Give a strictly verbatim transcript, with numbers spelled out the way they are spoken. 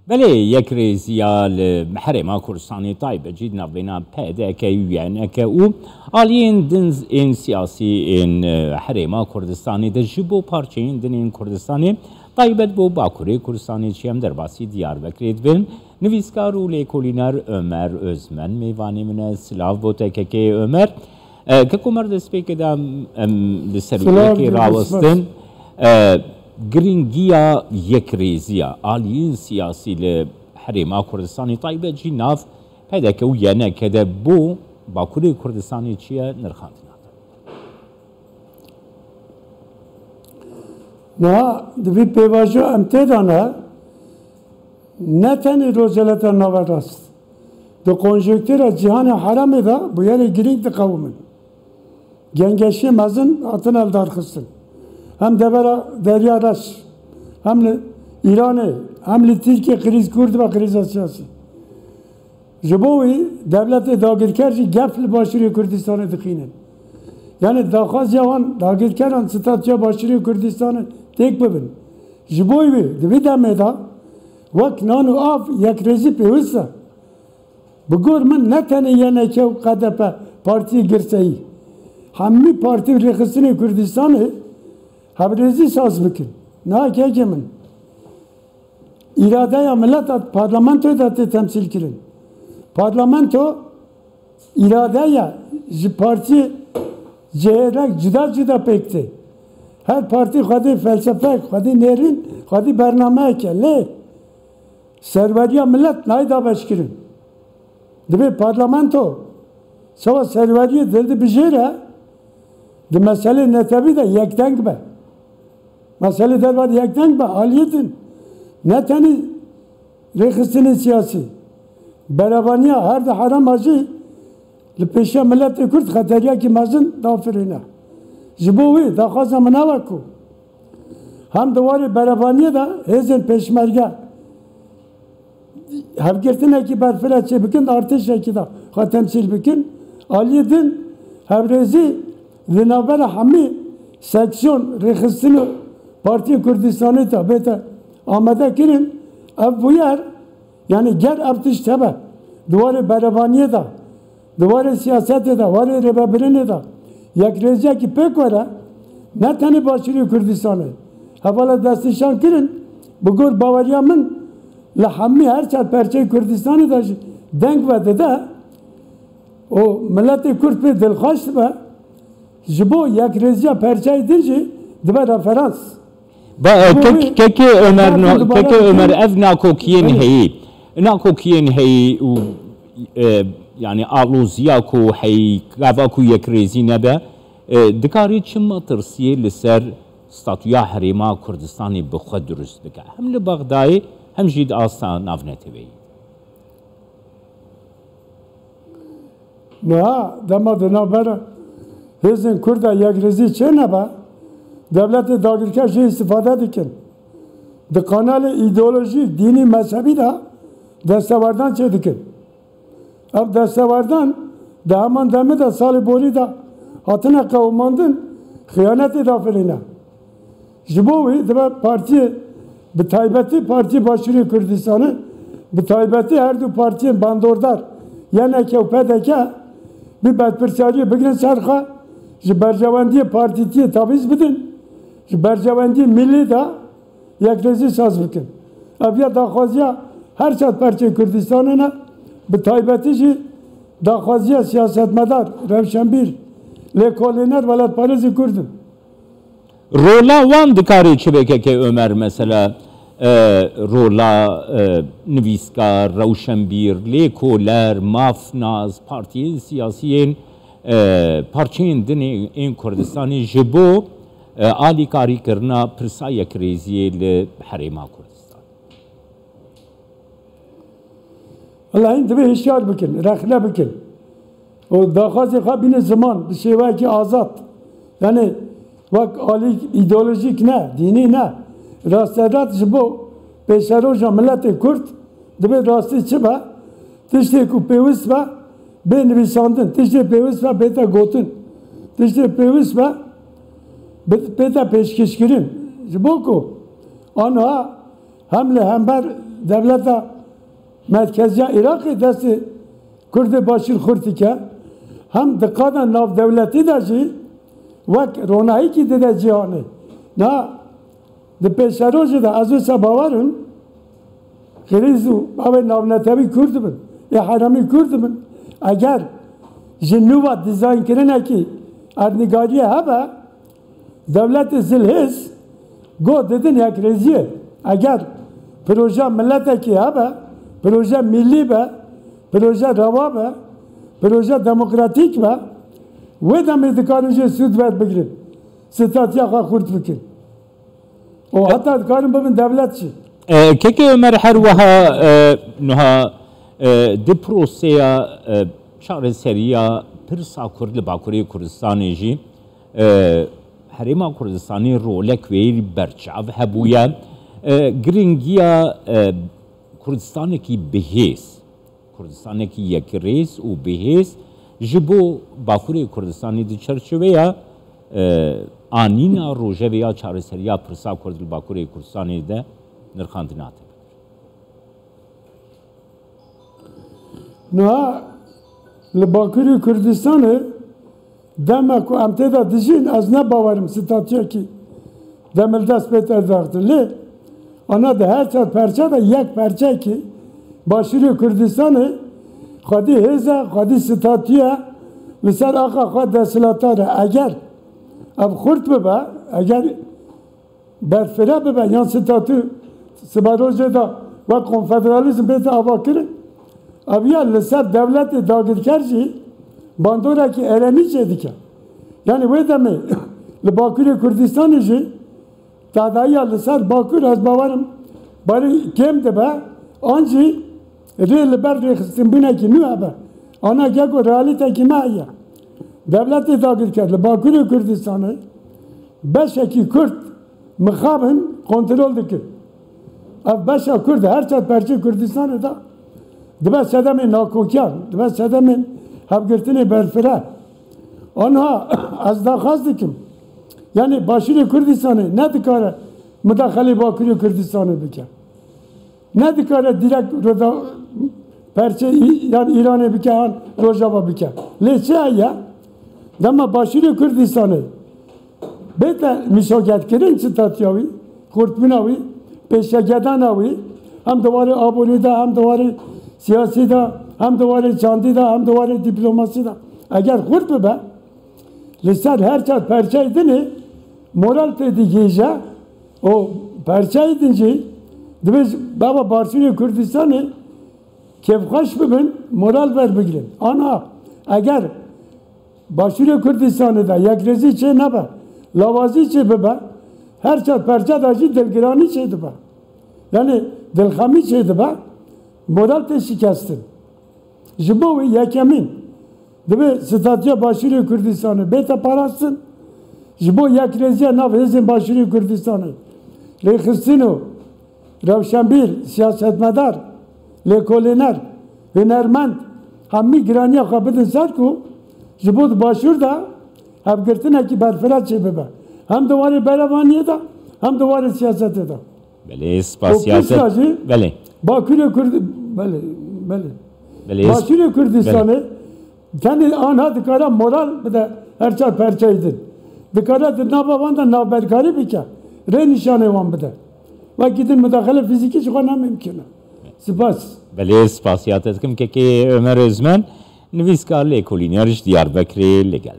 Belê, yekrêziya li Herêma Kurdistanê taybet jî di navbêna P D K û Y N K û aliyên din ên siyasî ên, e, Herêma Kurdistanê de ji bo parçeyên din ên Kurdistanê, taybet bo Bakurê Kurdistanê jî em derbasî Diyarbekirê dibin. Nivîskar û lêkolîner Ömer Özmen mêvanê min e. Silav bo te kekê Ömer. E, kek Ömer, destpêkê de em, em li ser Silav, wekê rawestin. E, girîngiya yekrêziya aliyên siyasî li Herêma Kurdistanê, taybet jî nav P D K û Y N K de bo Bakurê Kurdistanê çi ye nirxandina te? Niha di vî pêvajoya em tê de ne, ne tenê Rojhilata Naverast, di konjonktûra cîhanê herêmê de bûyerê girîng diqewimin. Gengeşiyê mezin hatine lidarxistin. Hem devera Derya Reş, hem li Îranê, hem li Tirkiyê krîz kûr dibe, krîza siyasî. Ji bo wî dewletê dagirker jî gef li Başûrê Kurdistanê dixînin. Yanî daxwaziya wan dagirkeran statûya Başûrê Kurdistanê têk bibin. Ji bo wî di vî demê de wek nan û av yekrêzî pêwist e. Bi gor min ne tenê Y N K û K D P partiyê girseyî, hemî partî û rêxistinê Kurdistanê hevdêzî saz bikin. Niha kekê min, îradeya mileta parlamentoyê de tê temsîl kirin. Parlamento îradeya ji partiyê cihêrek cuda cuda pêk tê. Her partî xwedî felsefek, xwedî nêrîn, xwedî bernameyek e. Lê serweriya milet nayê dabeşkirin. Dibê parlamento çawa serweriyê dildibijêre, di meselê netewî de yekdeng be. Meselê derve de yekdeng be, aliyê din. Ne tenî rêxistinên siyasî. Berevaniya her du herêma jî li pêşiya miletê Kurd xeteriyekî mezin dafirîne. Ji bo wî daxwaza min ew e ku hem di warê berevaniyê de hêzên pêşmerge hevgirtinekî berfireh çêbikin, artêşekî de xwe temsîl bikin. Aliyê din hevdêzî li navbera hemî seksiyon, rêxistin û partiyên Kurdistanê de bête amade kirin. Ev bûyer, yanî ger ev tişt hebe di warê berevaniyê de, di warê siyasetê de, warê rêvebirinê de yekrêziyekî pêk were, ne tenê Başûrê Kurdistanê, hevala destnîşan kirin, bi gor baweriya min li hemî her çar perçeyê Kurdistanê de jî deng vedide û miletê Kurd pê dilxweş dibe, ji bo yekrêziya perçeyê din jî dibe referans. Ba, e, Bo kek-, wê kekê Ömer, zaten no-, dubare kekê Ömer, bikin. Ev nakokiyên Belê. heyî, nakokiyên heyî û, e, yani aloziya ku heyî, gava ku yekrêzî nebe, e, dikarî çi metirsiyê li ser statûya Herêma Kurdistanê bi xwe dirust bike? Hem li Bexdayê, hem jî di asta navneteweyî. Niha dema di navbera hêzên Kurd de yekrêzî çênebe, dewletê dagirker jê îstîfade dikin. Di kanalê îdeolojîk, dînî, mezhebî de destewerdan çêdikin. Ev destewerdan di heman demê de salê borî de hatine qewimandin, xiyanetê dafirîne. Ji bo wî dibe partiyê, bi taybetî Partiyê Başûrê Kurdistanê, bi taybetî her du partiyên bandordar Y N K û P D K bi berpirsiyariyê bigrin ser xwe, ji berjewendiyê partîtiyê tavîz bidin, ji berjewendiyê milî de yekrêzî saz bikin. Ev ya daxwaziya her çar perçeyê Kurdistanê ne, bi taybetî jî daxwaziya siyasetmedar, rewşenbîr, lêkolîner, welatparêzê Kurd in. Rola wan dikarê çi be kekê Ömer, mesela, e, rola, e, nivîskar, rewşenbîr, lêkoler, mafnaz, partiyên siyasiyên, e, parçeyên din ên Kurdistanê ji bo, e, alîkarîkirina pirsa yekrêziyê li Herêma Kurdistan? Wela hîn divê hişyar bikin, rexne bikin. Û daxwazê xwe bînin ziman, bi şêweyekî azad. Yanî wek alî îdeolojîk ne, dînî ne. Rasterast ji bo pêşeroja miletê Kurd divê rastî çi be? Tiştê ku pêwist be, bê nivîsandin. Tiştê pêwist be, bête gotin. Tiştê pêwist be, bi-, bête pêşkêşkirin. Ji bo ku aniha hem li hember Dewleta merkeziya Iraqê destê Kurdê Başûr xurt dike, hem di qada navdewletî de jî wek ronahîkî dide cîhanê. Na di pêşerojê de ez wisa bawer im, Qirîz û ew ê navnetewî Kurd bin, ê heramî Kurd bin. Eger ji nû ve dîzaynkirinekî erdnîgariyê hebe, dewletê zilhêz go didin yekrêziyê. Eger proje miletekî hebe, proje millî be, proje rewa be, proje demokratîk be, wê demê dikarin jê sûd werbigirin, statiya xwe xurt bikin. Û heta dikarin bibin dewlet jî. E, Kekê Ömer, her wiha, e, niha, e, di proseya, e, çareseriya pirsa Kurd li Bakurê Kurdistanê jî, e, Herêma Kurdistanê rolek wê berçav hebûye. E, giringiya, e, Kurdistanekî bihêz, Kurdistanekî yekrêz û bihêz ji bo Bakurê Kurdistanê di çerçeveya, e, anîna rojevê ya çareseriya pirsa Kurd li Bakurê Kurdistanê de nirxandina te. Niha li Bakurê Kurdistanê dema ku em tê de dijîn, ez ne bawerim statuyekî demildest bête daxtin. Lê ana di her çar perçe de yek perçekî Başûrê Kurdistanê xwedî hêz e, xwedî statû ye, li ser axa xwe desthilatdar e. Eger ev xurt bibe, eger berfireh bibe yan statû siberojê de wek konfederalîzm bête avakirin, ev ya li ser dewletê dagirker jî bandorekî erênî çêdike. Yanî wê demê li Bakurê Kurdistanê jî tedayiya li ser Bakur, ez bawerim, barî kêm dibe, an jî rê li ber rêxistinbûnekî nû hebe. Ana geko realîtekî me heye. Dewletê dagirker li Bakurê Kurdistanê beşekî Kurd mixabin kontrol dikir. Ev beşa Kurd her çar perçê Kurdistanê de dibe sedemên nakokiyan, dibe sedemên hevgirtinê berfireh. Anha ez daxwaz dikim. Yanî Başûrê Kurdistanê ne dikare mudaxelê Bakurê Kurdistanê bike. Ne dikare direkt roda perçe î-, yan Îranê bike, yan Rojava bike. Lê çi heye? Dema Başûrê Kurdistanê bête mîşogetkirin, statûya wî, xurtbûna wî, pêşegedana wî, hem di warê aborî de, hem di warê siyasî de, hem di warê çandî de, hem di warê dîplomasî de. Eger xurt bibe, li ser her çar perçeyê dinê moral tê digihîje û perçeyê din jî dibê ji baba Başûrê Kurdistanê kêfxweş bibin, moral werbigirin. Ana eger Başûrê Kurdistanê de yekrêzî çê nebe, lawazî çê bibe, her çar perçe de jî dilgiranî çê dibe. Yanî dilxemî çê dibe, moral tê şikestin. Ji bo wî yekemîn, divê statûya Başûrê Kurdistanê bête parastin. Ji bo yekrêziya nav hêzên Başûrê Kurdistanê, rêxistin û rewşenbîr, siyasetmedar, lêkolîner, hunermend, hemî giraniya xwe bidin ser ku ji bo di Başûr de hevgirtinekî berfireh çêbibe. Hem di warê berevaniyê de, hem di warê siyasetê de. Belê, û spasiya te. Pişta jî Belê. Bakurê Kurd-, belê, belê. Belê, Başûrê Kurdistanê tenê anha dikare moral bide her çar perçeyê din. Dikare di nava wan de navberkarî bike. Rê nîşanê wan bide. Wekî din mudaxele fîzîkî ji xwe ne mimkun e. Spas. Belê, spasiya te dikim. Kekê Ömer Özmen, nivîskar, lêkolîner ji Diyarbekirê li gel